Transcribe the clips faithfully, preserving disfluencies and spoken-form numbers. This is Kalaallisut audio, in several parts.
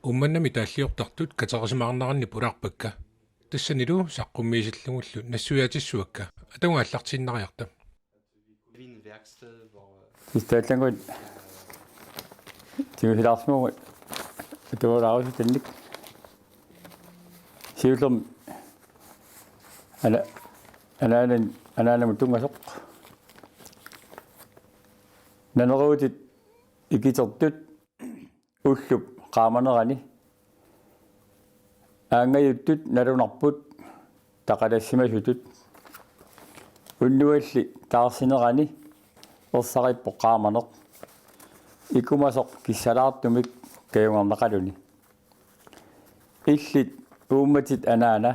Uummannami taalliortartut katerisimaarneranni pulaarpakka. Tassanilu saqqummiisillugullu nassuiaatissavakka. Atagu aallartiinnariarta. Kistaallangut tigusilaarsimavunga atualaarusutannik. Siullermik ana-, anaanan-, anaanamut tunngasoq. Naneruutit ikitertut ullup qaamanerani. Aanngajuttut nalunarput taqalassimasutut. Unnualli taarsinerani ersarippoq qaamaneq. Ikumasoq kissalaartumik kajungerneqaluni. Illit uummatit anaana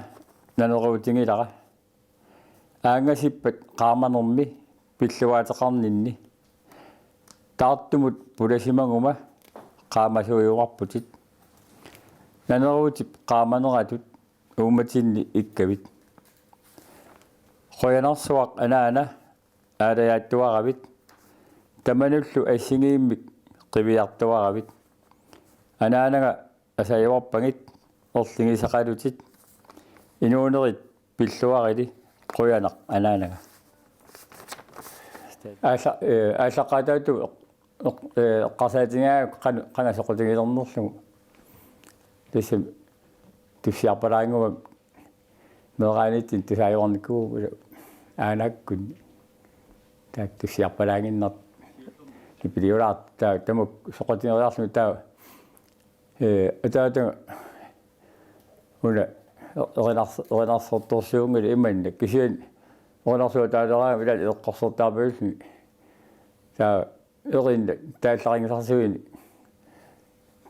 naneruutigilara. Aanngasippat qaamanermi pilluaateqarninni. Taartumut pulasimaguma qaamasuujuarputit. Naneruutip qaamaneratut uummatinni ikkavit. Qujanarsuaq anaana aalajaattuaravit. Tamanullu assigiimmik qiviartuaravit. Anaanaga asajuarpagit erligisaqalutit. Inuunerit pilluarili, qujanaq anaanaga. Aalla-, eh, aallaqqaataatut eq-, eq-, eh, eqqarsaatigaara qan-, qanga soqutigilernerlugu. Tassami tussiarpalaannguma meeraaniittinni tusaajuarnikuuvugut aanakkut. Taakku tussiarpalaannginnartut nipiliulaartut taava tamakku soqutigeriarlugit taava ee, ataataga una erinars-, erinarsortorsuunngilaq imannak. Kisianni erinarsuaq taaleraangama ilaat eqqorsortaarpallugu. Taava erinat taallarinngisarsuinik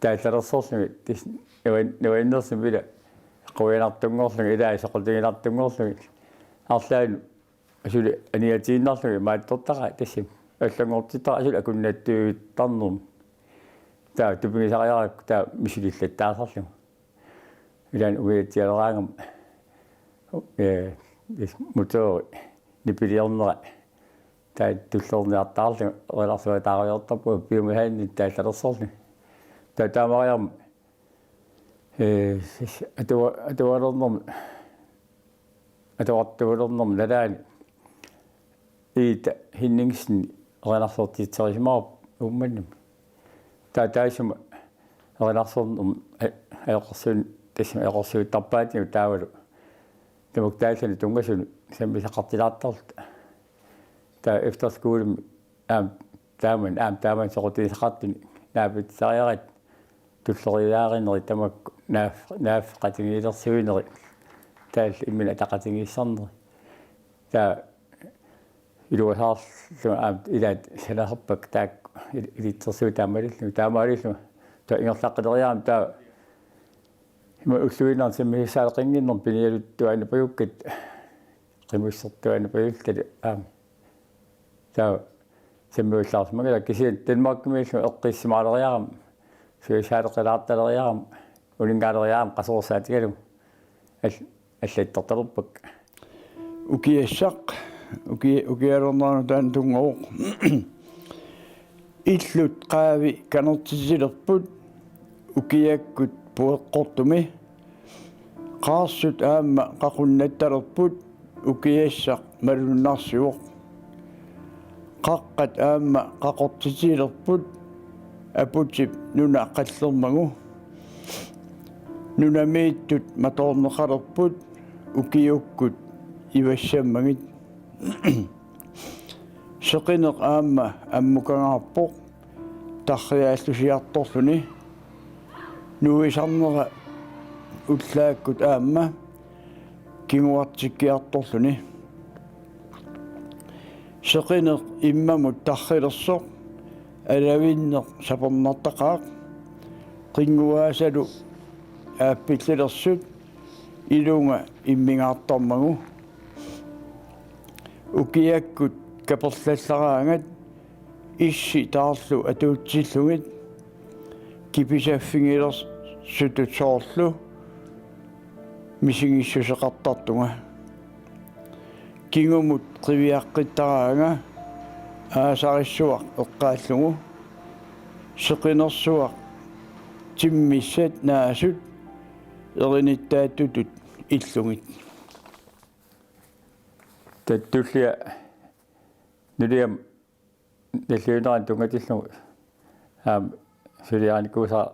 taallalersorlugit tis-, nuan-, nuannersumik ila qujanartunngorlugit ilaa soqutiginartunngorlugit. Arlaannut asuli aniatiinnarlugit imaattortaqaat tassami. Allanngortittaqaat asuli akunnattuuttarnermi. Taava tupigisariarakku taava misilillattaasarlugu. Ilaanni umiatsialeraangama, ee, is-, motoori nipiliornera. Taava tullerniartaarlugu erinarsuaq taarujoortarpugut piumasaanni taallalersorlugit. Taava taamariarmat ee, sis-, atua-, atualernermi, atuartualernermi nalaani Ida Henningsen erinarsortitserisimavoq Uummannami. Taava taassuma erinarsornermi, ee, ajoqersuun-, tassami ajoqersuuttarpaatigut taavalu. Tamakku taallanut tunngasunut sammisaqartilaartarluta. Taava efterskolemi aamma taaman, aamma taaman soqutigisaqartunik naapitsisariaratta tulleriiaarinerit tamakku naaf-, naaffeqatigiilersuinerit taava imminut ataqatigiissarnerit. Taava iluasaarlunga aamma ilaat sanaserpakka taakku il-, ilitsersuut taamaalillugit, taamaalillunga. Taava ingerlaqqileriarama taava ima ulluinnarni sammisassaaleqinnginnermi pinialuttuaannapagukkat qimussertuaannapagulluta aamma. Taava sammiullaarsimagilaq kisianni Danmarkimiillunga eqqissimaaleriarama, suisaaleqilaartaleriarama, uninngaaleriarama qasoorsaatigalugu al-, allattortalerpakka. Ukiassaq, uki-, ukialernerani taanna tunngavoq. Illut qaavi kanertitilerput ukiakkut pueqqortumi. Qaarsut aamma qaqunnattalerput ukiassaq malunnarsivoq. Qaqqat aamma qaqortitilerput aputip nuna qallermagu. Nunamiittut matoorneqalerput ukiukkut ivassammagit. Seqineq aamma ammukangaarpoq tarriaallusiartorluni. Nuisarnera ullaakkut aamma kinguartikkiartorluni. Seqineq immamut tarrilersoq alavinneq sapernartaqaaq. Qinnguaasalu aappillilersut ilunga immingaartarmagu. Ukiakkut kaperlallaraangat issi taarlu atuutsillugit kipisaffigilersutut soorlu misigissuseqartartunga. Kingumut qiviaqqittaraanga aasarissuaq eqqaallugu. Seqinersuaq Timmissat naasut erinittaattutut illugit. Taava tullia nuliama nalliuttarami tunngatillugu aamma suliarinikuusaa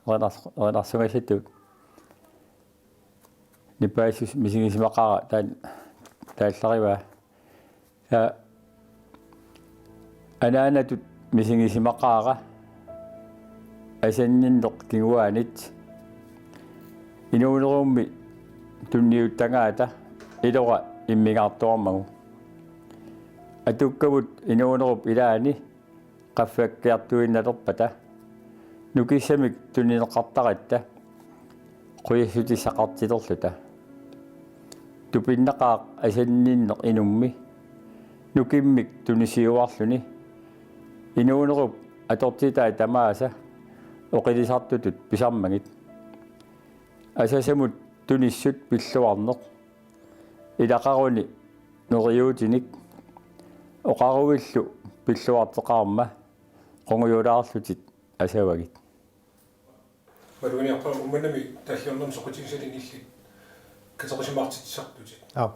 erinars-, erinarsugassatut nipaassuseq misigisimaqaara taan-, taallarivaa. Taava anaanatut misigisimaqaara asanninneq kinguaanit inuunerummi tunniuttagaata ilora immigaartuarmagu. Atukkavut inuunerup ilaani qaffakkiartuinnalerpata nukissamik tunineqartaratta qujassutissaqartilerluta. Tupinnaqaaq asanninneq inummi nukimmik tunisiuarluni inuunerup atortitai tamaasa oqilisartutut pisarmagit. Asasamut tunissut pilluarneq ilaqaruni neriuutinik oqaruillu pilluarteqarmat qungujulaarlutit asavagit. Maluginiarpara Uummannami taalliornermi soqutigisalinnillit katerisimaartitsisartutit. Aap.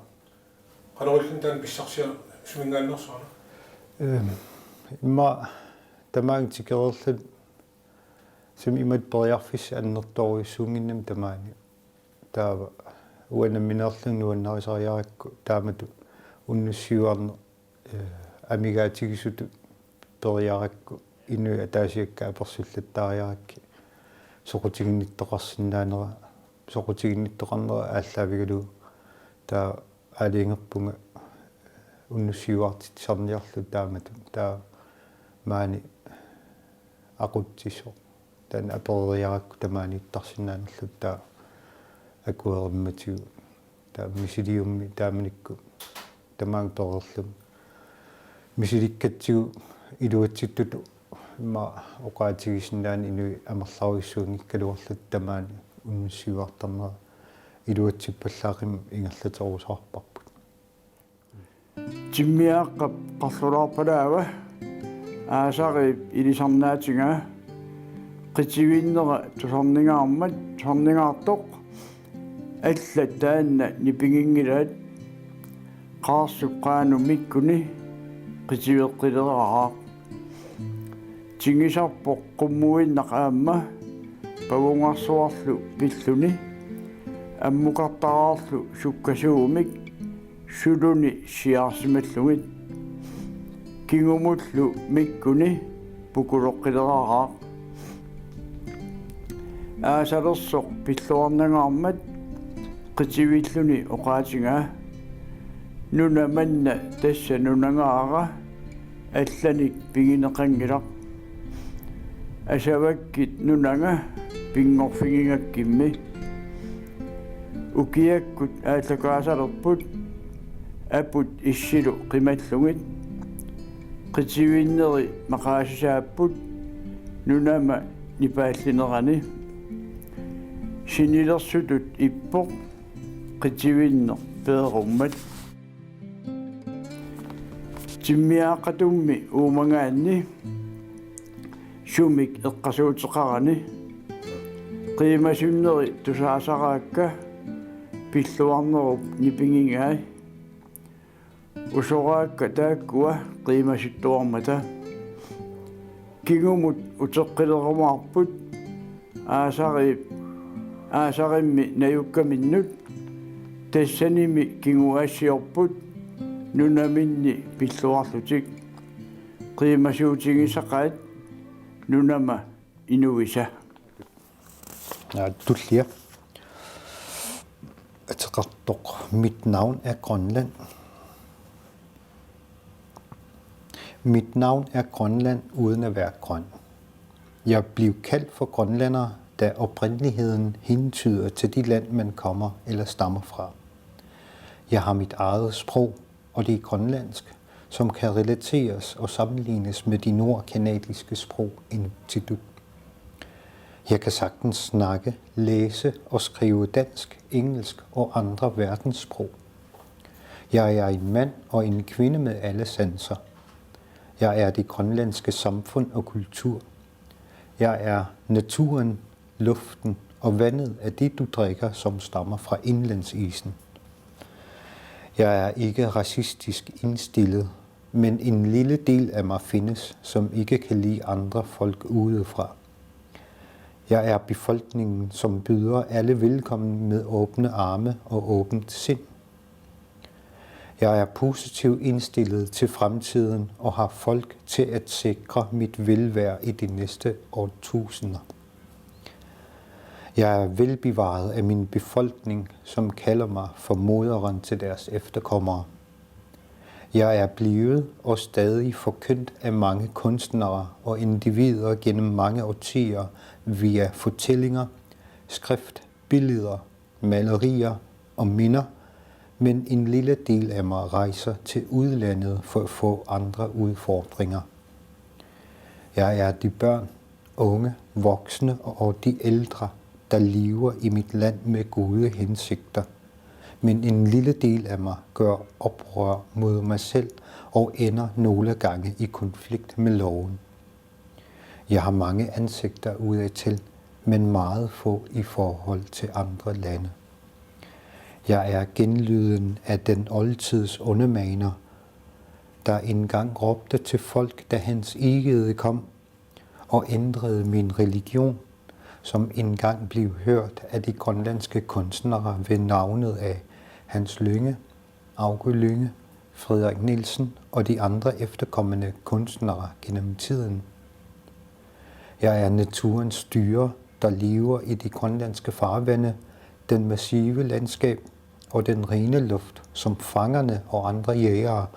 Qanoq ilillutit taanna pissarsiat suminngaanneersuarna? Ehm, immaqa tamaanga tikereerluta sumi imatut periarfissat annertoorujussuunnginnami tamaani. Taava uanga nammineerlunga nuannarisariarakku taamatut unnussiuarneq, eh, amigaatigisutut periarakku inuit ataasiakkaat apersullattaariarakkit soqutiginnittoqarsinnaanera, soqutiginnittoqarnera aallaavigalugu taava aalajangerpunga unnussiuaartitsisarniarlugu taamatut taava maani aqutsisoq. Taanna apereriarakku tamaaniittarsinnaanerluta taava akuerimmatigu. Taava misiliummi taamanikkut tamaanga pereerlunga. Misilikkatsigu iluatsittutut immaqa oqaatigisinnaaneq inuit amerlarujussuunngikkaluarluta tamaani unnussiuaartarnera iluatsippallaaqimmat ingerlaterusaarparput. Timmiaaqqap qarlulaarpalaava aasariip ilisarnaatigaa qitivinnera tusarningaarmat tusarningaartoq allat taanna nipiginngilaat. Qaarsup qaanut mikkuni qitiveqqileraaraaq. Tingisarpoq qummuinnaq aamma pavungarsuarlu pilluni ammukartaraarlu sukkasuumik suluni siaarsimallugit. Kingumullu mikkuni pukuloqqileraaraaq. Aasalersoq pilluarnangaarmat qitivilluni oqaatigaa: Nuna manna tassa nunangaara, allanik pigineqanngilaq. Asavakkit nunanga pinngorfigigakkimmi. Ukiakkut aallakaasalerput aput issilu qimallugit. Qitivinneri maqaasisaapput nunama nipaallinerani. Sinilersutut ippoq qitivinneq peerummat. Timmiaaqqatummi uumagaanni sumik eqqasuuteqarani qiimasunneri tusaasaraakka pilluarnerup nipigigai. Usoraakka taakkua qiimasuttuarmata. Kingumut uteqqilerumaarput aasariip, aasarimmi najukkaminnut, tassanimi kinguaassiorput nunaminni pilluarlutik. Qiimasuutigisaqaat nunama inuisa. Aa, tullia. Ateqartoq: Mit navn er Grønland. Mit navn er Grønland uden at være grøn. Jeg blev kaldt for grønlænder, da oprindeligheden hentyder til det land, man kommer eller stammer fra. Jeg har mit eget sprog, og det er grønlandsk, som kan relateres og sammenlignes med de nordcanadiske sprog inuktitut. Jeg kan sagtens snakke, læse og skrive dansk, engelsk og andre verdenssprog. Jeg er en mand og en kvinde med alle sanser. Jeg er det grønlandske samfund og kultur. Jeg er naturen, Luften og vandet er det, du drikker, som stammer fra indlandsisen. Jeg er ikke racistisk indstillet, men en lille del af mig findes, som ikke kan lide andre folk udefra. Jeg er befolkningen, som byder alle velkommen med åbne arme og åbent sind. Jeg er positivt indstillet til fremtiden og har folk til at sikre mit velvære i de næste årtusinder. Jeg er velbevaret af min befolkning, som kalder mig for moderen til deres efterkommere. Jeg er blevet og stadig forkyndt af mange kunstnere og individer gennem mange årtier via fortællinger, skrift, billeder, malerier og minder, men en lille del af mig rejser til udlandet for at få andre udfordringer. Jeg er de børn, unge, voksne og de ældre, der lever i mit land med gode hensigter. Men en lille del af mig gør oprør mod mig selv og ender nogle gange i konflikt med loven. Jeg har mange ansigter udadtil, men meget få i forhold til andre lande. Jeg er genlyden af den oldtids undermaner, der engang råbte til folk, da Hans Egede kom og ændrede min religion, som engang blev hørt af de grønlandske kunstnere ved navnet af Hans Lynge, Auke Lynge, Frederik Nielsen og de andre efterkommende kunstnere gennem tiden. Jeg er naturens dyre, der lever i de grønlandske farvande, den massive landskab og den rene luft, som fangerne og andre jægere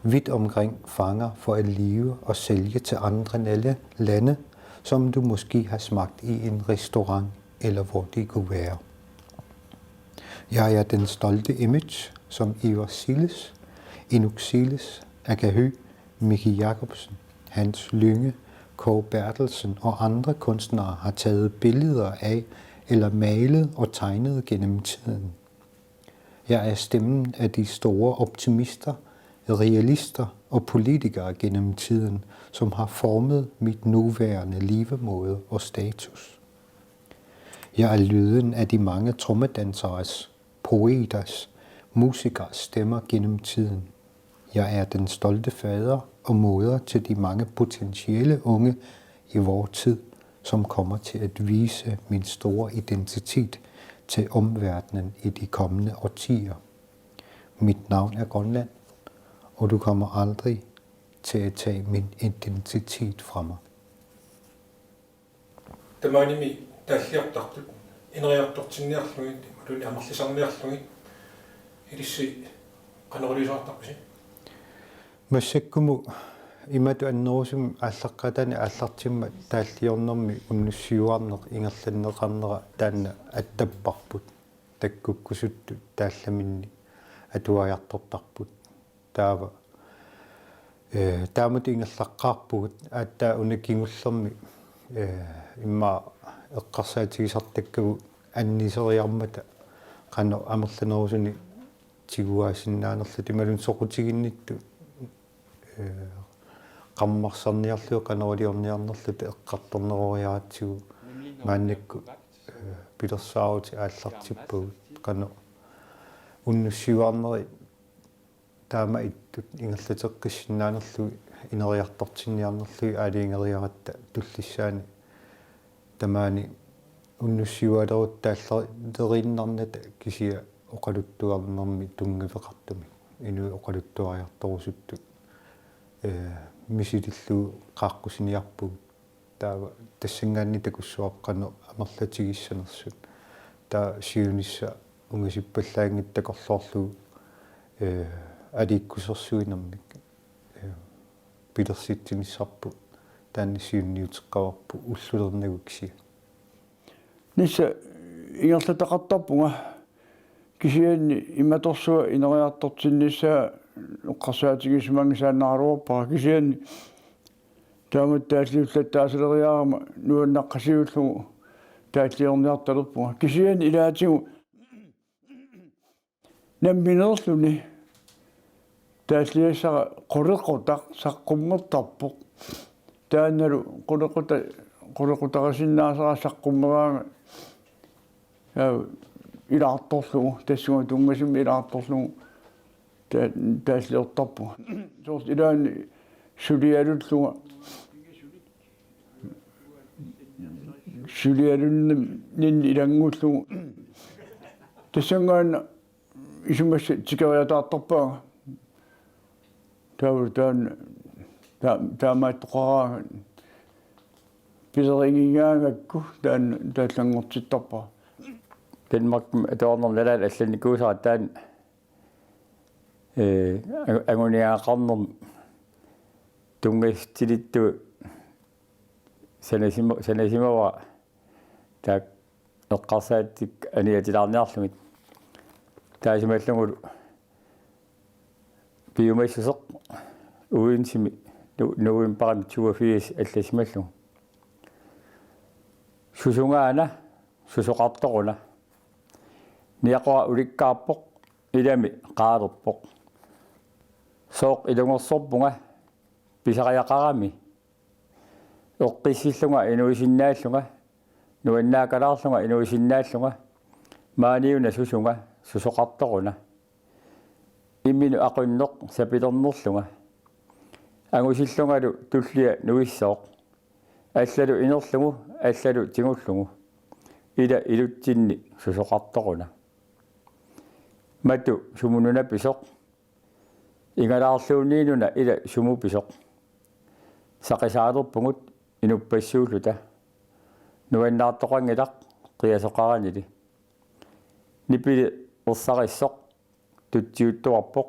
vidt omkring fanger for at leve og sælge til andre lande, lande, som du måske har smagt i en restaurant, eller hvor det kunne være. Jeg er den stolte image, som Ivar Siles, Inuk Siles, Akahy, Miki Jacobsen, Hans Lynge, K. Berthelsen og andre kunstnere har taget billeder af eller malet og tegnet gennem tiden. Jeg er stemmen af de store optimister, realister og politikere gennem tiden, som har formet mit nuværende levemåde og status. Jeg er lyden af de mange trommedanseres, poeters, musikers stemmer gennem tiden. Jeg er den stolte fader og moder til de mange potentielle unge i vor tid, som kommer til at vise min store identitet til omverdenen i de kommende årtier. Mit navn er Grønland, og du kommer aldrig til at tage min identitet fra mig. Tamaanimi taalliortartut ineriartortinniarlugit imaluunniit amerlisarniarlugit ilissi qanoq iliuuseqartarpisi? Massakkumut imatut annerusumik aallaqqaataani aallartimmat taalliornermi unnussiuaarneq ingerlanneqarnera taanna attapparput, takkukkusuttut taallaminnik atuariartortarput. Taava, eh, taamatut ingerlaqqaarpugut, aatsaat una kingullermi, eh, immaqa eqqarsaatigisartakkagut anniseriarmata qanoq amerlanerusunik tiguaasinnaanerluta imaluunniit soqutiginnittut, eh, qammarsarniarluta qanoq iliorniarnerluta eqqartorneroriaratsigu maannakkut, eh, pilersaarutit aallartippagut qanoq unnussiuaarneri taama ittut ingerlateqqissinnaanerlugit ineriartortinniarnerlugit aalajangereeratta tullissaani tamaani unnussiuaaleruttaalleriinnarnata kisianni oqaluttuarnermi tunngaveqartumik inuit oqaluttuariartorusuttut, eh, misilillugu qaaqqusiniarpugut. Taava tassanngaanniit takussuarput qanoq amerlatigissanersut. Taava siunissaq ungasippallaanngitsoq takorloorlugu, eh, aliikkusersuinermik, eh, pilersitsinissarput taanna siunniuteqqaarpoq ullulernagu kisianni. Nissa ingerlataqartarpunga kisianni imatorsuaq ineriartortinnissaa eqqarsaatigisimanngikkaluarpara kisianni taamatut taalliullattaasaleriarama nuannaqqasiullugu taalliorniartalerpunga. Kisianni ilaatigut nammineerluni taalliassara qulequtaq saqqummertarpoq. Taannalu qulequtaq qulequtarisinnaasara saqqummeraanga, ja, ilaartorlugu, tassunga tunngasumik ilaartorlugu ta-, taalliortarpunga. Soorlu ilaanni sulialullunga, sulialunninni ilanngullugu. Tassanngaanniit isumassaq tikeriataartarpaanga. Taava taanna, taa-, taamaattoqaraangat pisarigigaangakku taanna taallanngortittarpara. Danmarkimi atuarnermi nalaani allannikuusara taanna, ee, angu-, anguniagaqarnermi tunngasutilittut sanasima-, sanasimavara taakku eqqarsaatikka aniatilaarniarlugit. Taasimallugulu piumassuseq uinsimi nu-, novembarimi toogfirs allasimallugu. Susungaana, susoqartoruna. Niaqora ulikkaarpoq, ilami qaalerpoq. Sooq ilungersorpunga, pisariaqarami. Eqqissillunga inuusinnaallunga, nuannaakalaarlunga inuusinnaallunga, maaniuna susunga, susoqartoruna. Imminut aqunneq sapilernerlunga. Angusillungalu tullia nuissooq. Allalu inerlugu, allalu tigullugu. Ila ilutsinni susoqartoruna. Matu sumut nunapisoq. Igalaarluunniit una ila sumut pisoq. Saqisaalerpugut inuppassuulluta. Nuannaartoqanngilaq qiasoqaranili. Nipili ersarissoq tutsiuttuarpoq.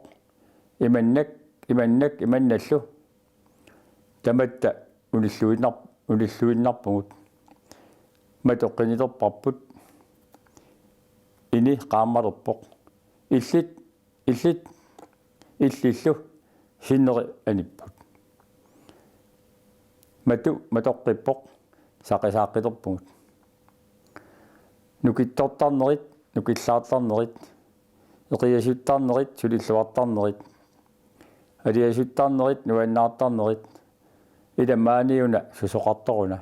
Imannak, imannak, imannallu. Tamatta unilluinnar-, unilluinnarpugut. Matu qinilerparput. Ini qaammalerpoq. Illit, illit, illillu sinneri anipput. Matu matoqqippoq, saqisaaqqittorpugut. Nukittortarnerit, nukillaartarnerit, eqiasuttarnerit, sulilluartarnerit, aliasuttarnerit, nuannaartarnerit, ila maaniuna susoqartoruna.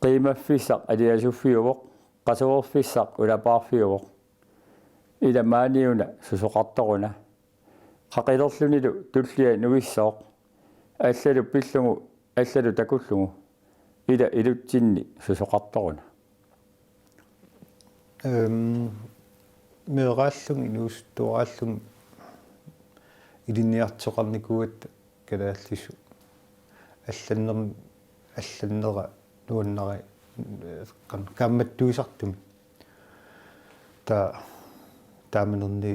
Qiimaffissaq aliasuffiuvoq, qasuerfissaq ulapaarfiuvoq. Ila maaniuna susoqartoruna. Qaqilerlunilu tullia nuissooq. Allalu pillugu, allalu takullugu. Ila ilutsinni susoqartoruna. Ehm, meeraallunga inuusuttuaraallunga ilinniartitaqarnikuugatta kalaallisut. Allannermi, allannera nuannari, eh, qan-, kaammattuisartumik. Ta-, taamanerni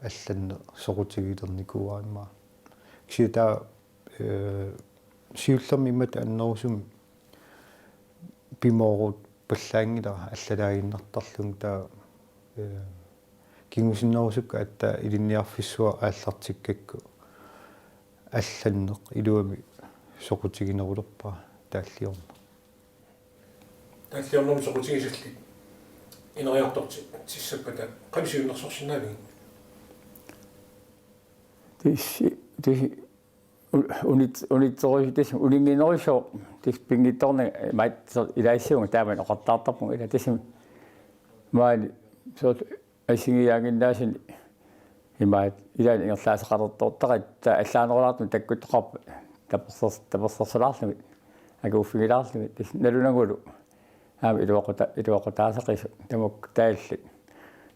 allanneq soqutigilernikuuara immaqa. Kisianni taava, eh, siullermik imatut annerusumik pimooruppallaanngilara allalaaginnartarlunga taava, eh, kingusinnerusukkut aatsaat ilinniarfissuaq aallartikkakku allanneq iluamik soqutiginerulerpara taalliorneq. Taalliornermi soqutigisallit ineriartortissappata qanoq siunnersorsinnaavigit? Tissi, tissi, u-, unit-, unitserusu-, tissi, uninnginnerusooq, tissi pinngitsoornanga, imaat, so-, ilaassuunga taamani oqartaartarpunga ila, tissi, maani, soorlu, assigiiaaginnaasunit, imaat, ilaanni ingerlaasaqalertoortaratta, allaanerulaartumik takkuttoqarpat, tapersers-, tapersersulaarlugit, akuuffigilaarlugit, tissi, nalunagulu, aamma iluaquta-, iluaqutaasaqisut, tamakku taallat,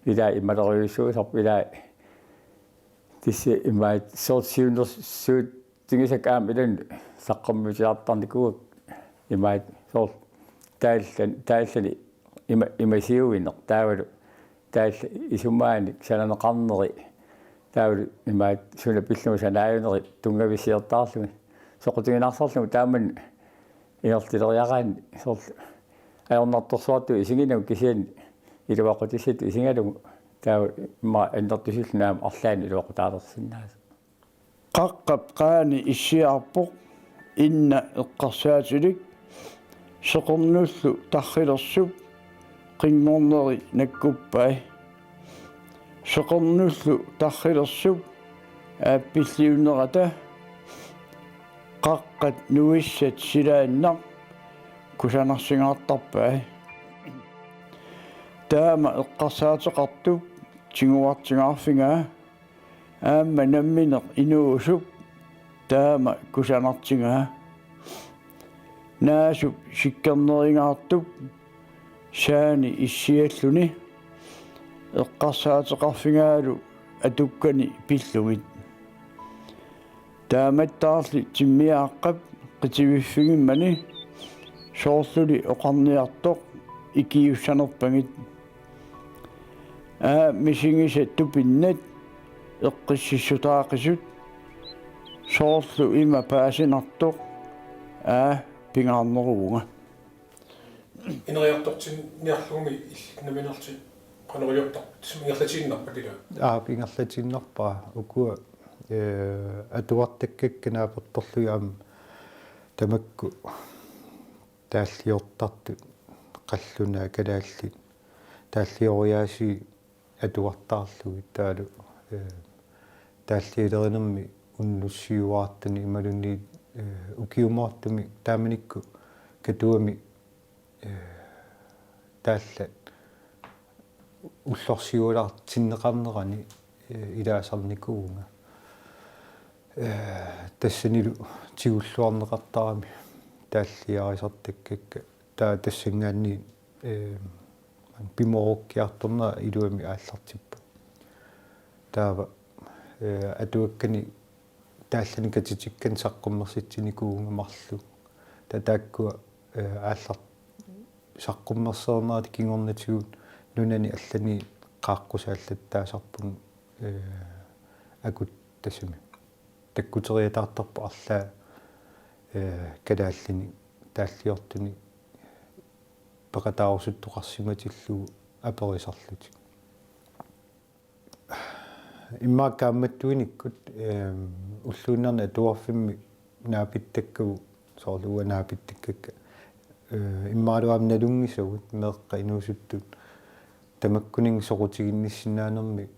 ilai immalerujussuusarput, ilai, tissi imaat soorlu siunnersuutigisakka aamma ilaanni saqqummiutilaartarnikuuakka imaat soorlu taallan-, taallani ima-, imasiuineq taavalu taallat isumaanik sananeqarneri taavalu imaat suna pillugu sanaajuneri tunngavissiortaarlugit soqutiginarsarlugu taamani ingerlaleriaraanni soorlu ajornartorsuartut isigineq kisianni iluaqutissatut isigalugu taava immaqa annertusillugu aamma arlaannik iluaqutaalersinnaasoq. Qaqqap qaani issiaarpoq inna eqqarsaatilik seqernullu tarrilersup qinngorneri nakkuppai. Seqernullu tarrilersup aappilliunnerata Qaqqat nuissat silaannaq kusanarsingaartarpai. Taama eqqarsaateqartup tiguartingaarfigaa aamma nammineq inuusup taama kusanartigaa. Naasup sikkerneringaartup saani issialluni eqqarsaateqarfigaalu atukkani pillugit. Taamattaarli timmiaaqqap qitiviffigimmani soorluli oqarniartoq ikiussanerpagit. Aa misigisat tupinnat eqqississutaaqisut soorlu ima paasinartoq aa pingaarneruvunga. Ineriartortinniarlugumi illit nammineerlutit qanoq iliortarpit, tassa ingerlatiinnarpat ilaa? Aap, ingerlatiinnarpara. Ukua, ee, atuartakkakka naapertorlugit aamma tamakku taalliortartut, qallunaat kalaallit taallioriaasii atuartaarlugit taavalu, ee, taallialerinermi unnussiuaartuni imaluunniit, ee, ukiumoortumik taamanikkut Katuami, ee, taallat ullorsiualaartinneqarnerani, ee, ilaasarnikuuvunga. Ee, tassanilu tigulluarneqartarami taalliarisartakkakka, taava tassanngaanniit, ee, pimoorukkiartornera iluamik aallartippoq. Taava, ee, atuakkani taallani katitikkani saqqummersitsinikuuvunga marluk. Taava taakkua, ee, aallar-, saqqummersereernerata kingornatigut nunani allani qaaqqusaallattaasarpunga, ee, akut tassami takkuteriataartarpoq arlaat, ee, kalaallinik taalliortunik peqataarusuttoqarsimatillugu aperisarlutik. Immaqa kaammattuinikkut, eem, ulluinnarni atuarfimmi naapittakkagut, soorlu uanga naapittakkakka, ee, immaqalu aamma nalunngisagut meeqqat inuusuttut tamakkuninnga soqutiginnissinnaanermik,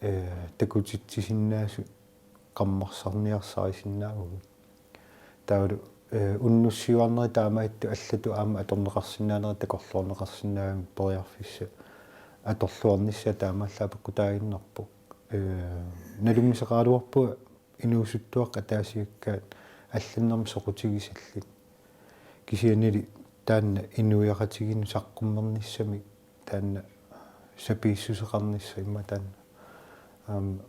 ee, takutitsisinnaasut qammarsarniarsarisinnaavugut. Taavalu, ee, unnussiuarneri taamaattut allatut aamma atorneqarsinnaanerat takorloorneqarsinnaagami periarfissaq atorluarnissaa taamaallaat peqqutaaginnarpoq. Ee, nalunngisaqaraluarpunga inuusuttuaqqat ataasiakkaat allannermut soqutigisallit. Kisiannili taanna inuiaqatigiinnut saqqummernissamik taanna sapiissuseqarnissaq immaqa taanna, aamma,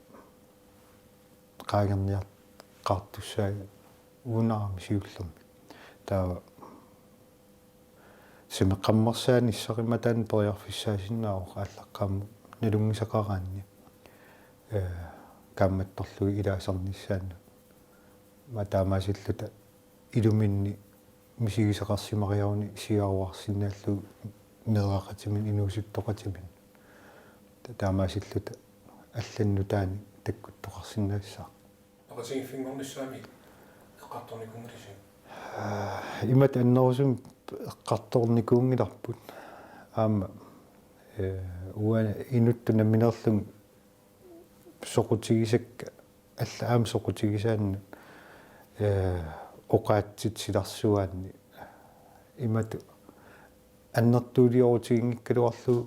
qaangerniartaqartussaagunarami siullermik. Taava tassami qammarsaanissaqimmataani periarfissaasinnaavoq aallaqqaammut nalunngisaqaraanni, ee, kaammattorlugit ilaasarnissaannut. Aamma taamaasilluta iluminni misigisaqarsimariaruni siaruarsinnaallugu meeraqatiminut inuusuttoqatiminut. Ta-, taamaasilluta allanut nutaanik takkuttoqarsinnaassaaq. Peqatigiiffinngornissaanut eqqartornikuunngilarput? Aa, imatut annerusumik eqqartornikuunngilarput. Aamma, ee, uanga inuttut nammineerlunga soqutigisakka, allaat aamma soqutigisaannut, ee, oqaatsit silarsuaanni imatut annertuuliorutiginngikkaluarlugu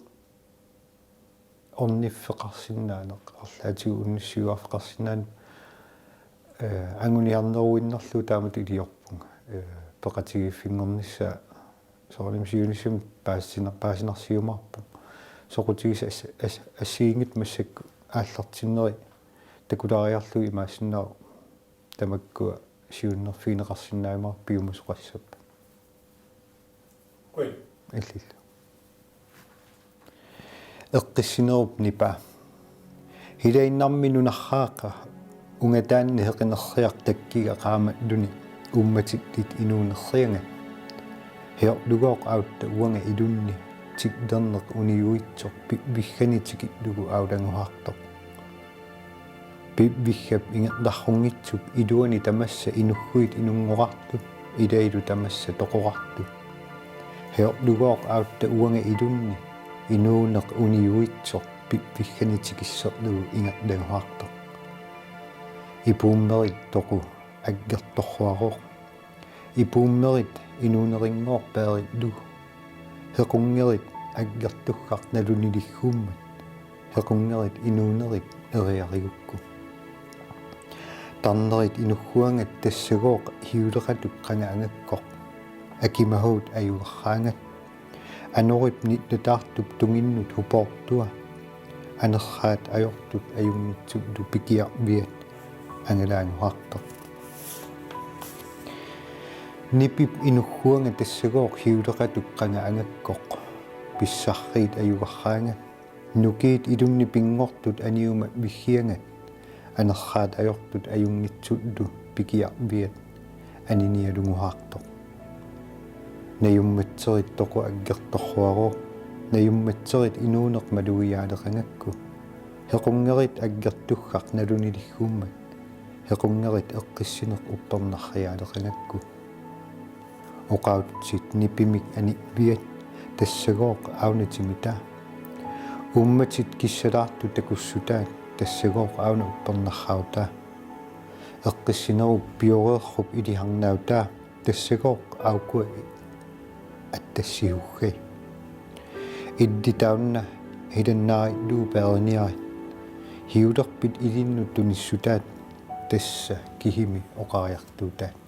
orniffeqarsinnaaneq, arlaatigut unnussiuaarfeqarsinnaaneq, ee, anguniarneruinnarlugu taamatut iliorpunga. Ee, peqatigiiffinngornissaa soorunami siunissami paasisina-, paasinarsiumaarpoq. Soqutigisat as-, as-, assigiinngitsut massakkut aallartinneri takulaariarlugit imaassinnaavoq tamakkua siunnerfigineqarsinnaajumaarput piumasoqassappat. Qujan. Illillu. Eqqissinerup nipaa. Hilainnarmi nunarraaqa ungataanni heqinerriaq takkiga qaamalluni uummatillit inuunerriangat. Heorlugooq autta uanga ilunni tiklerneq uniuitsoq piviggani tikillugu aulaguhaartoq. Piviggap ingerlarunngitsup iluani tamassa inugguit inunngorartut, ilailu tamassa toqorartut. Heorlugooq autta uanga ilunni inuuneq uniuitsoq piviggani tikissorlugu ingerlaguhaartoq. Ipuummerik toqu aggertorruarooq Ipuummerit inuunerinngooq peerillugu. Hequnngerit aggertukkaq naluniligguummat. Hequnngerit inuunerit eriarigukku. Tarnerit inugguangat tassagooq hiuleqatut qanga angakkoq. Akimahut ajugarraangat. Anorip nitnataartup tunginnut hupoortua. Anerraat ajortut ajunngitsullu pikiarviat angalaanuhartoq. Nipip inugguangat tassagooq hiuleqatut qanga angakkoq. Pissarriit ajugarraangat. Nukiit ilunni pinngortut aniuma viggiangat. Anerraat ajortut ajunngitsullu pikiarviat aninialunguhartoq. Najummatserit toqu aggertorruarooq. Najummatserit inuuneq malugiaaleqangakku. Hequnngerit aggertukkaq naluniligguummat. Hequnngerit eqqissineq uppernarriaaleqangakku. Oqaatsit nipimik anivviat tassagooq auna timitaa. Uummatit kissalaartut takussutaat tassagooq auna uppernarraataa. Eqqissinerup pioreerrup iliharnaataa tassagooq aukua attassihuggai. Illit taanna hilannaarilu peeriniarit. Hiulerpit ilinnut tunissutaat tassa kihimi oqariartuutaat.